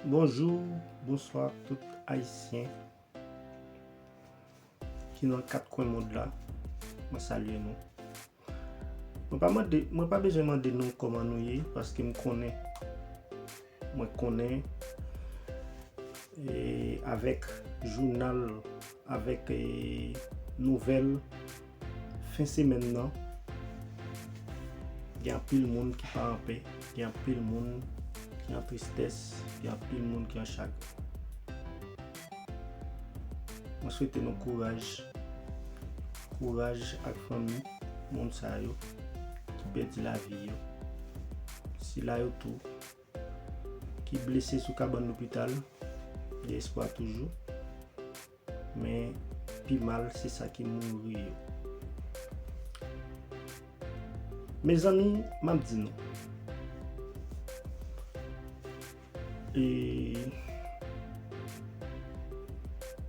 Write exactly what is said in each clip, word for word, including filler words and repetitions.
Bonjou, bonswa tout Ayisyen ki nan kat kwen mond la. Mwen salye nou. Mwen pa mande, mwen pa bezwen mande nou kòman nou ye, paske m konnen, mwen konnen, e, avèk jounal, avèk, e, nouvèl fen semèn nan, gen anpil moun ki pa anpè, gen anpil moun ki an tristès, gen anpil moun ki an chagren. Mwen swete nou kouraj, kouraj ak fanmi moun sa yo ki pèdi lavi yo. Sila yo tou ki blese sou kabann lopital, gen espwa toujou. Men pi mal, se sa ki mouri yo. Mezanmi, m ap di nou. E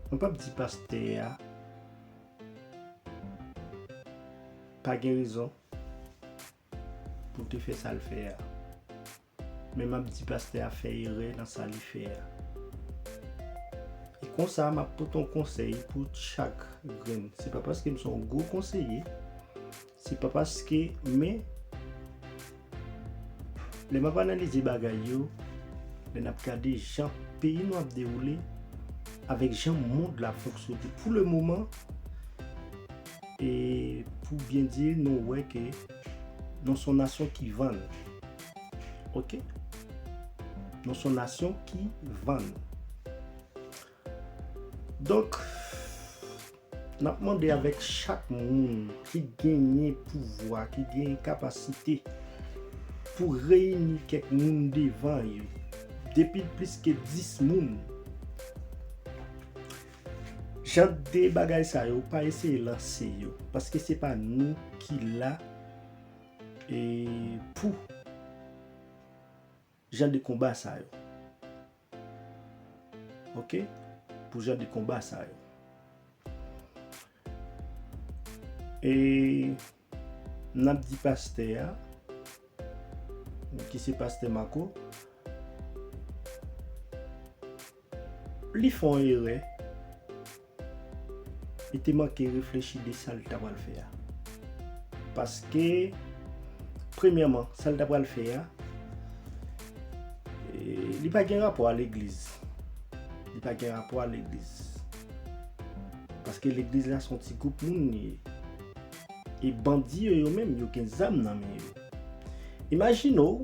mwen p ap di pastè a pa gen rezon pou l te fè sa l fè a. Men m ap di pastè a fè erè nan sa li fè a. E konsa, m ap pote yon konsèy pou chak grenn. Se pa paske m se yon gwo konseye, se pa paske, men, lè m ap analize bagay yo, lè n ap gade jan peyi nou ap dewoule, avèk jan mond la fonksyone pou le moman, e pou byen di, nou wè ke nou se yon nasyon ki vann. Oke? Nou se yon nasyon ki vann. Donk, n ap mande avèk chak moun ki genyen pouvwa, ki genyen kapasite pou reyini kèk moun devan yo, depi plis ke dis moun, jan de bagay sa yo, pa eseye lanse yo, paske se pa nou ki la, e, pou jan de konba sa yo. Oke? Pou jan de konba sa yo. E n ap di pastè a, ki se pastè Marco, li fè yon erè, li te manke reflechi de sa l ta pral fè a. Paske, premyèman, sa l ta pral fè a, e, li pa gen rapò a legliz. Li pa gen rapò a legliz. Paske legliz la se yon ti gwoup moun li ye. E bandi yo, yo menm, yo gen zam nan men yo. Imajine w,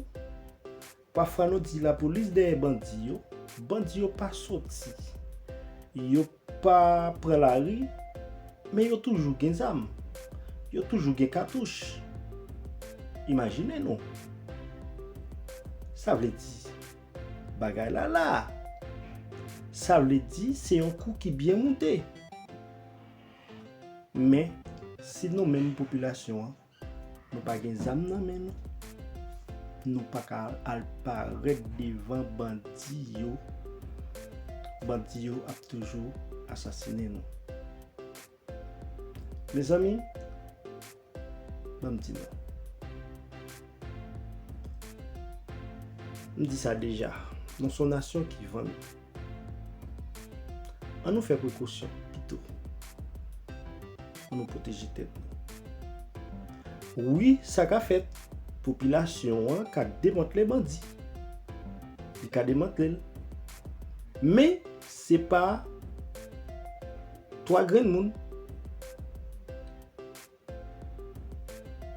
pafwa nou di lapolis dèyè bandi yo, bandi yo pa soti. Yo pa pran lari, men yo toujou gen zam. Yo toujou gen katouch. Imajine nou. Sa vle di, bagay la la. Sa vle di, se yon kou ki byen moute. Men, si nou menm popilasyon an, nou pa gen zam nan men nou, nou pa ka al parèt devan bandi yo. Bandi yo ap toujou asasinen nou. Mezanmi, ban m di nou. M di sa deja, nou se yon nasyon ki vann. An nou fè prekosyon pito. An nou pwoteje tèt nou. Wi, sa ka fèt. Popilasyon an ka demantle bandi. Li ka demantle l. Men, se pa twa grenn moun.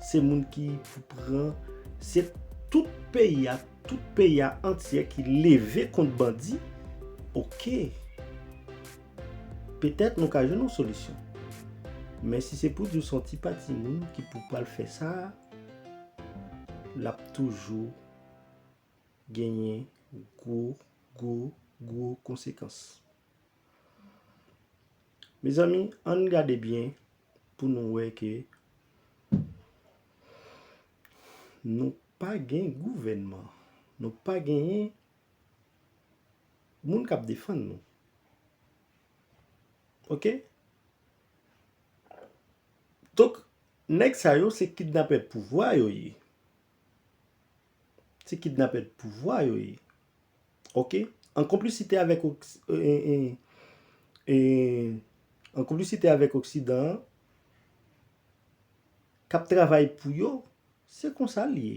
Se moun ki pou pran, se tout peyi a, tout peyi a antyè ki leve kont bandi. Oke. Petèt nou ka jwenn yon solisyon. Men si se pou di w se yon ti pati moun ki pou pral fè sa, l ap toujou genyen gwo, gwo, gwo konsekans. Mezanmi, ann gade byen pou nou wè ke nou pa gen gouvènman. Nou pa genyen moun k ap defann nou. Oke? Donk, nèg sa yo se kidnapè pouvwa yo ye. Se kidnapè pouvwa yo ye. Oke? an konplisite avèk Oks- e, e, e, an konplisite avèk Oksidan an, k ap travay pou yo, se konsa l ye.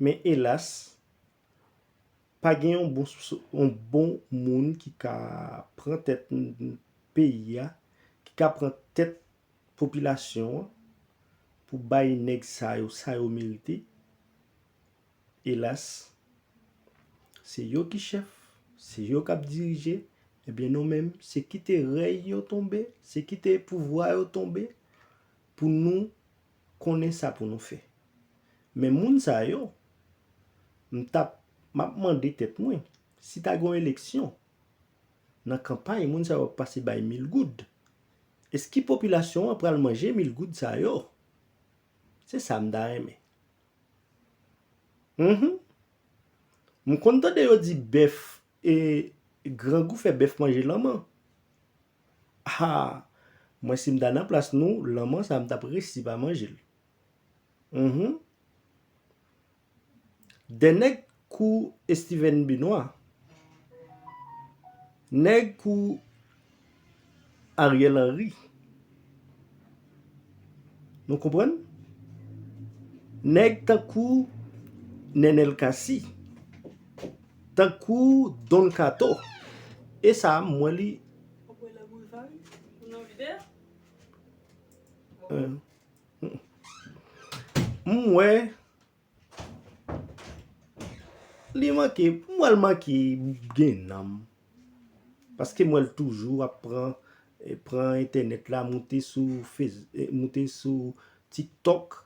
Men elas, pa gen yon bon, s- yon bon moun ki ka pran tèt n- n- peyi a, ki ka pran tèt popilasyon an pou bay nèg sa yo, sa yo merite. Elas, se yo ki chèf, se yo k ap dirije, ebyen nou menm, se kite rèy yo tonbe, se kite pouvwa yo tonbe, pou nou konnen sa pou nou fè. Men moun sa yo, m t ap, m ap mande tèt mwen, si ta gen yon eleksyon, nan kanpay, moun sa yo ap pase bay mil goud. Èske popilasyon an pral manje mil goud sa yo? Se sa m ta renmen. Mhm. M konn tande yo di bèf, e grangou fè bèf manje lanman. Ha! Mwen, si m ta nan plas nou, lanman sa, m t ap resi pa manje l. Mhm. De nèg kou Steven Benoît, nèg kou Ariel Henry. Nou konprann? Nèg tankou Nenel Cassy, tankou Don Kato. E sa, m wè li. M wè li manke, m wè l manke gen nanm. Paske m wè l toujou ap pran, eh, pran entènèt la, moute sou Face, eh, moute sou TikTok,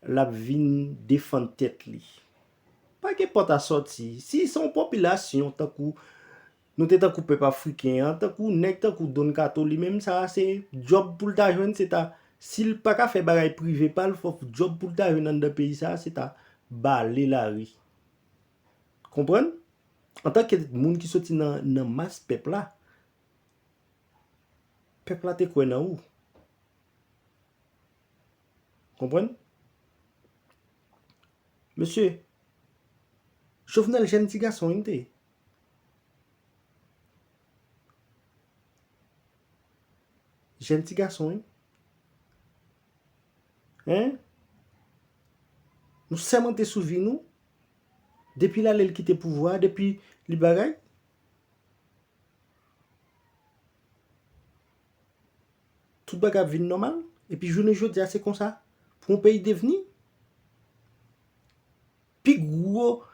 l ap vin defann tèt li. Pa gen pòt a sòti. Si se yon popilasyon tankou nou te tankou pèp afriken an, tankou nèg tankou Don Kato, li menm sa a se djòb pou l ta jwenn, se ta, si l pa ka fè bagay prive pa l, fò djòb pou l ta jwenn anndan peyi sa a, se ta bale lari. Konprann? Antanke moun ki soti nan, nan mas pèp la, pèp la te kwè nan ou. Konprann? Mesye, Jovenel jèn ti gason wi te ye. Jèn ti gason wi. Hein? Nou sèmante sou vi nou. Depi l ale l kite pouvwa, depi li bagay. Tout bagay ap vin nòmal. Epi jounen jodi a se konsa pou yon peyi devni. Pi gwo,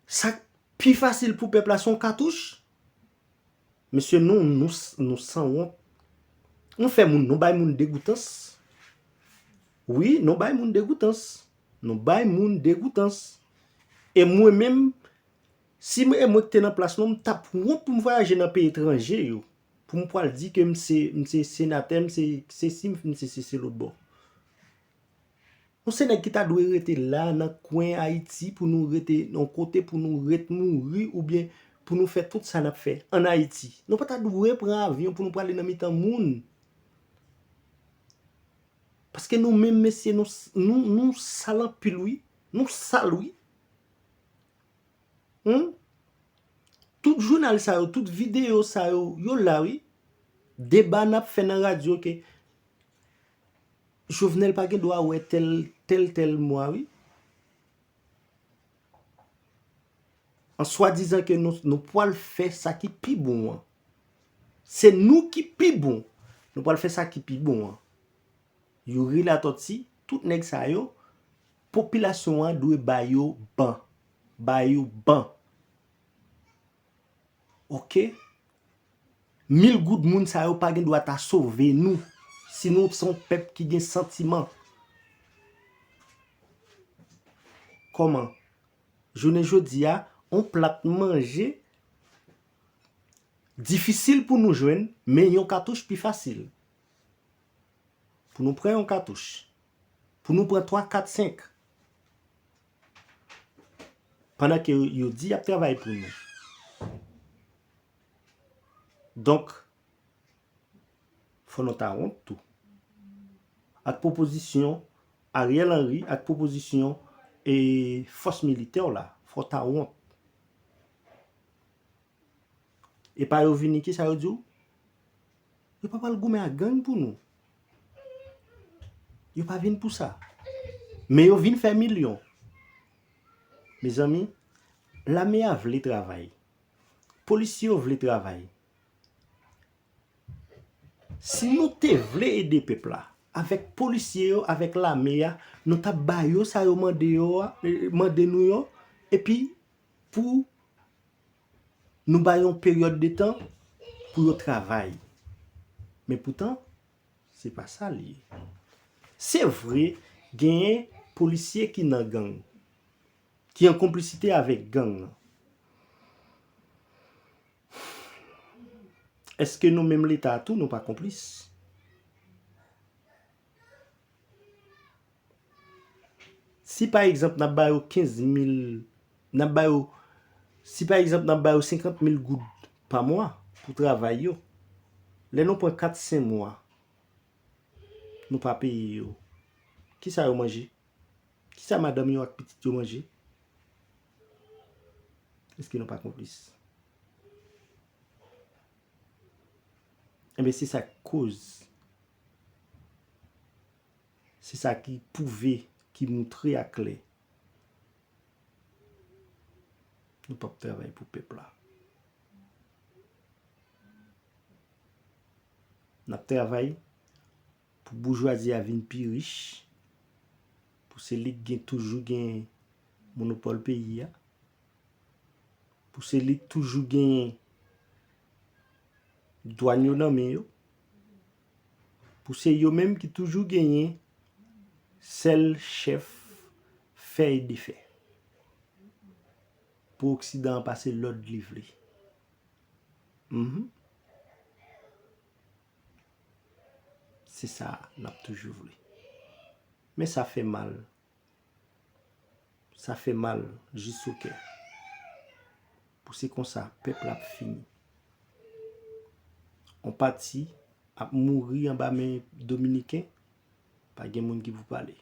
sa k pi fasil pou pèp la se yon katouch. Mesye, nou, nou, nou sanwont. Nou fè moun, nou bay moun degoutans. Wi, nou bay moun degoutans. Nou bay moun degoutans. E mwen menm, si mwen, e mwen ki te nan plas nou, m t ap wont pou m vwayaje nan peyi etranje yo. Pou m pral di ke m se, m se senatè, m se sesi, m se, se, se lòtbò. Nou se nèg ki ta dwe rete la nan kwen Ayiti pou nou rete yon kote pou nou ret mouri oubyen pou nou fè tout sa n ap fè ann Ayiti. Nou pa ta dwe pran avyon pou nou prale nan mitan moun. Paske nou menm mesye, nou, nou, nou sal anpil wi. Nou sal wi. Hmm? Tout jounal sa yo, tout videyo sa yo, yo la wi. Deba n ap fè nan radyo ke Jovenel pa gen dwa wè tèl, tèl, tèl mwa wi. An swadizan ke nou, nou pwal fè sa ki pi bon an. Se nou ki pi bon. Nou pwal fè sa ki pi bon an. Youri Latòti, tout nèg sa yo, popilasyon an dwe ba yo ban. Ba yo ban. Oke? Mil goud moun sa yo pa gen dwa ta sove nou. Si nou se yon pèp ki gen santiman. Kòman? Jounen jodi a, yon plat manje difisil pou nou jwenn, men yon katouch pi fasil. Pou nou pran yon katouch. Pou nou pran twa, kat, senk. Pandan ke yo di y ap travay pou nou. Donk, fò nou ta wont tou. Ak pwopozisyon Ariel Henry, ak pwopozisyon, e, fòs militè w la, fò w ta wont. Epa yo vini, kisa yo di w? Yo pa pral goumen ak gang pou nou. Yo pa vin pou sa. Men yo vin fè milyon. Mezanmi, lame a vle travay. Polisye yo vle travay. Si nou te vle ede pèp la, avèk polisye yo, avèk lame a, nou t ap ba yo sa yo mande yo a, eh, mande nou yo, epi pou nou ba yon peryòd de tan pou yo travay. Men poutan, se pa sa l ye. Se vre, genyen polisye ki nan gang, ki an konplisite avèk gang nan. Èske nou menm Leta a tou, nou pa konplis? Si pa egzanp, n ap ba yo kenz mil, n ap ba yo, si pa egzanp, n ap ba yo senkant mil goud pa mwa pou travay yo, lè nou pran kat, senk mwa, nou pa peye yo, kisa yo manje? Kisa madanm yo ak pitit yo manje? Èske nou pa konplis? Enben, se sa k koz. Se sa ki pwouve, ki moutre aklè. Nou p ap travay pou pèp la. N ap travay pou boujwazi a vin pi rich, pou se li k gen, toujou gen monopòl peyi a, pou se li k toujou genyen dwàn yo nan men yo, pou se yo menm ki toujou genyen sèl chèf fè e defè. Pou Oksidan an pase lòd li vle. Mhm. Se sa n ap toujou vle. Men sa fè mal. Sa fè mal jis o kè. Pou se konsa, pèp la ap fini. On pati ap mouri anba men Dominiken, pa gen moun ki pou pale.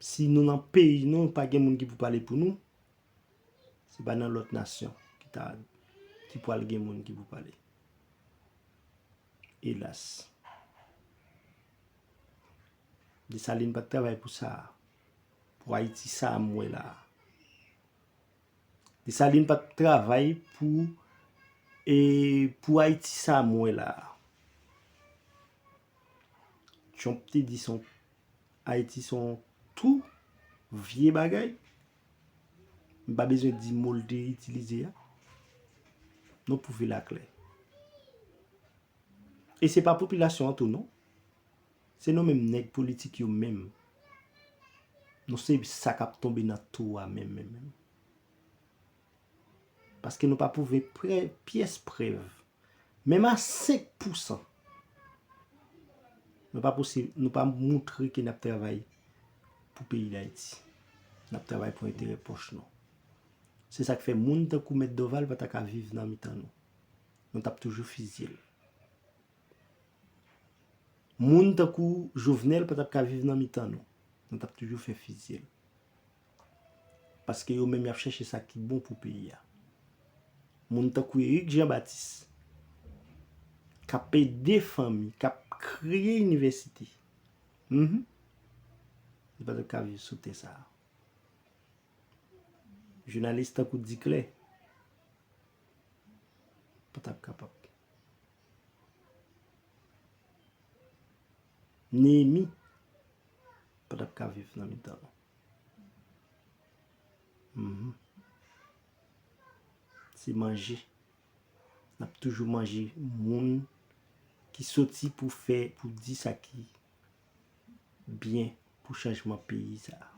Si nou nan peyi nou, pa gen moun ki pou pale pou nou, se pa nan lòt nasyon ki ta, ki pral gen moun ki pou pale. Elas. Desalin pa t travay pou sa a, pou Ayiti sa a m wè la a. Desalin pa t travay pou, e, pou Ayiti sa a m wè la a. Trump te di se yon, Ayiti se yon tou vye bagay. M pa bezwen di mo l te itilize a. Nou pwouve l aklè. E se pa popilasyon an tou non. Se nou menm nèg politik yo menm. Nou se sa k ap tonbe nan tou a menm, menm, menm. Paske nou pa pwouve prè-, pyès prèv. Menm a senk pousan. Nou pa pouse-, nou pa moutre ke n ap travay pou peyi Dayiti. N ap travay pou enterè pòch nou. Se sa k fè moun tankou Mèt Dorval pa ta ka viv nan mitan nou. Nou t ap toujou fizye l. Moun tankou Jovenel pa t ap ka viv nan mitan nou. Nou t ap toujou fè fizye l. Paske yo menm y ap chèche sa ki bon pou peyi a. Moun tankou Eric Jean Baptiste, k ap ede fanmi, k ap kreye inivèsite. Mhm. Li pa t ap ka viv sou tè sa a. Jounalis tankou Diclé pa t ap kapab. Néhémie pa t ap ka viv nan mitan nou. Mhm. Se manje. N ap toujou manje moun ki soti pou fè, pou di sa ki byen pou chanjman peyi sa a.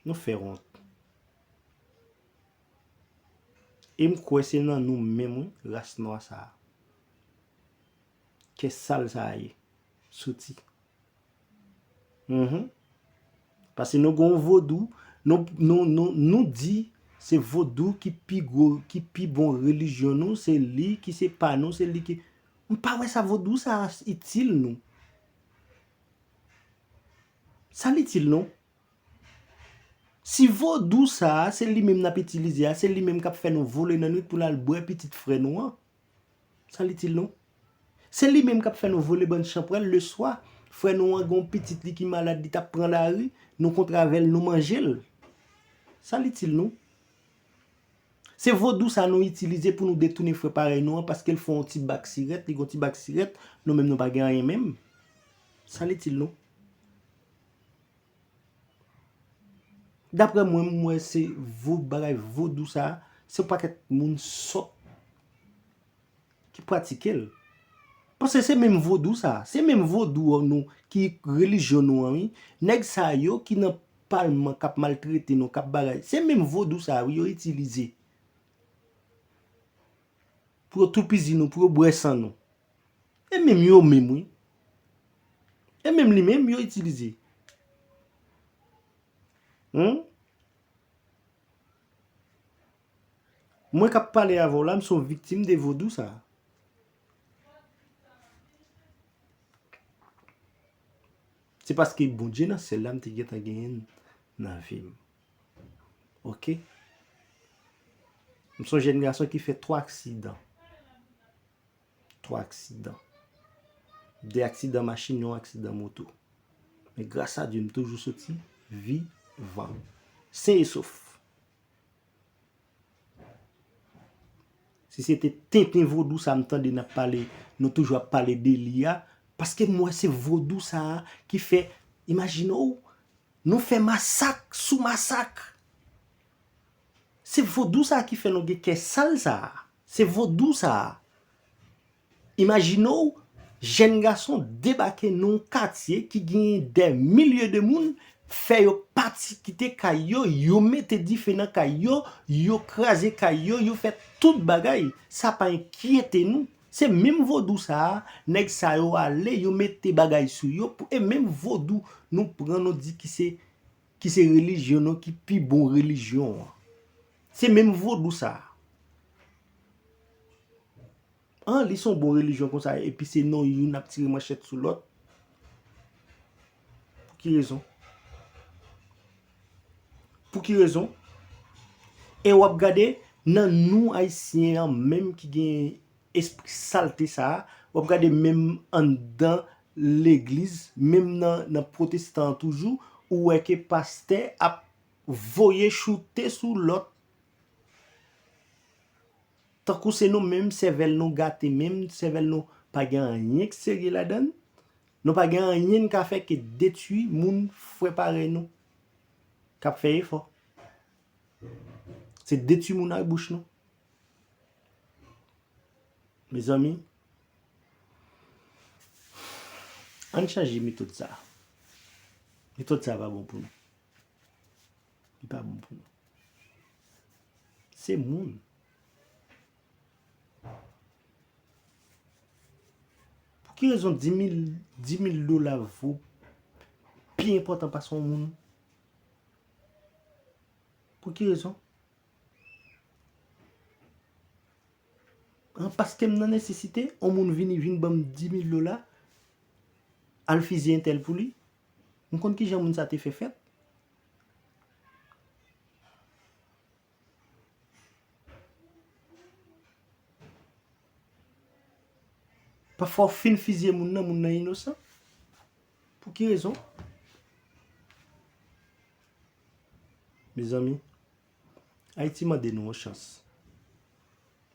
Nou fè wont. E m kwè se nan nou menm, wi, ras nwa sa a. Kè sal sa a ye. Soti. Mhm. Paske nou gon vodou, nou, nou, nou, nou di se vodou ki pi gwo, ki pi bon relijyon nou, se li ki se pa nou, se li ki, m pa wè sa vodou sa a itil nou. Sa l itil nou? Si vodou sa a, se li menm n ap itilize a, se li menm k ap fè nou vole nan nwit pou n al bwè pitit frè nou an, sa l itil nou? Se li menm k ap fè nou vole bann chanpwèl leswa, frè nou an gen yon pitit li ki malad, li t ap pran lari, nou kontre avè l, nou manje l. Sa l itil nou? Se vodou sa nou itilize pou nou detounen frè parèy nou an, paske l fè yon ti bak sirèt, li gen yon ti bak sirèt, nou menm nou pa gen anyen menm. Sa l itil nou? Daprè mwen, m wè se vo-, bagay vodou sa, se yon pakèt moun sòt ki pratike l. Paske se menm vodou sa, se menm vodou an nou, ki relijyon nou an, wi. Nèg sa yo ki nan palman k ap maltrete nou, k ap bagay, se menm vodou sa, wi, yo itilize pou yo toupizi nou, pou yo bwè san nou. E menm yo menm, wi. E menm li menm, yo itilize. Hum? Mwen k ap pale avè w la, m se yon viktim de vodou sa. Se paske Bondye nan syèl la, m te gentan genyen l nan vi m. Oke? M se yon jèn gason ki fè twa aksidan. Twa aksidan. De aksidan machin, yon aksidan moto. Men gras a Dye, m toujou soti vivan. Sen e sof. Si se te tenten vodou sa m tande n ap pale, nou toujou ap pale de li a, paske m wè se vodou sa a ki fè, imajine w, nou fè masak sou masak. Se vodou sa a ki fè nou gen kè sal sa a. Se vodou sa a. Imajine w, jèn gason debake nan yon katye ki genyen dè milye de moun, fè yo pati kite kay yo, yo mete dife nan kay yo, yo kraze kay yo, yo fè tout bagay. Sa pa enkyete nou. Se menm vodou sa a, nèg sa yo ale, yo mete bagay sou yo, pou, e menm vodou nou pran, nou di ki se, ki se relijyon nou, ki pi bon relijyon an. Se menm vodou sa a. An, li se yon bon relijyon konsa, epi se nou youn ap tire manchèt sou lòt. Pou ki rezon? Pou ki rezon? E w ap gade, nan nou Ayisyen an menm ki gen espri salte sa a, w ap gade menm anndan legliz, menm nan, nan pwotestan an toujou, ou wè ke pastè ap voye choute sou lòt. Tankou se nou menm, sèvèl nou gate menm, sèvèl nou pa gen anyen k serye ladan l. Nou pa gen anyen n ka fè ke detwi moun frè parèy nou k ap fè efò. Se detwi moun ak bouch nou. Mezanmi, ann chanje metòd sa. Metòd sa pa bon pou nou. Li pa bon pou nou. Se moun. Pou ki rezon dis mil, dis mil dola vo pi enpòtan pase yon moun? Pou ki rezon? An, paske m nan nesesite, yon moun vini, vin ban m dis mil dola, al fizye entèl pou li. M konn kijan moun sa te fè fèt. Pafwa w fin fizye moun nan, moun nan inosan. Pou ki rezon? Mezanmi, Ayiti mande nou yon chans.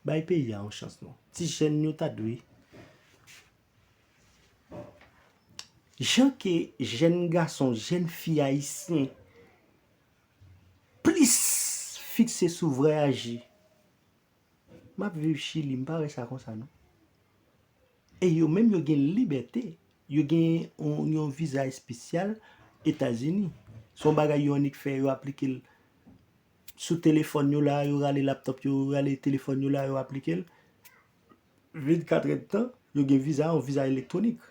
Bay peyi a yon chans non. Ti jèn yo ta dwe. Jan ke jèn gason, jèn fi ayisyen plis fikse sou vwayaje. M ap viv Chili, m pa wè sa konsa non. E yo menm yo gen libète. Yo gen yon, yon viza espesyal Etazini. Se yon bagay yo annik fè, yo aplike l sou telefòn yo la, yo rale laptòp yo, yo rale telefòn yo la, yo aplike l. Vennkat èdtan, yo gen viza, yon viza elektwonik.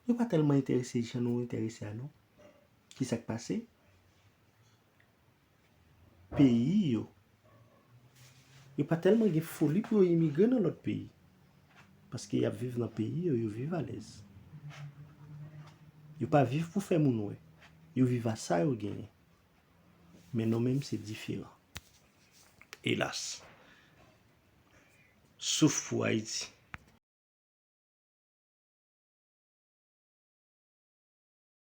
Yo pa tèlman enterese jan nou enterese a non. Kisa k pase? Peyi yo. Yo pa tèlman gen foli pou yo imigre nan lòt peyi. Paske y ap viv nan peyi yo, yo viv alèz. Yo pa viv pou fè moun wè. Yo viv a sa yo genyen. Men nou menm, se diferan. Elas. Souf pou Ayiti.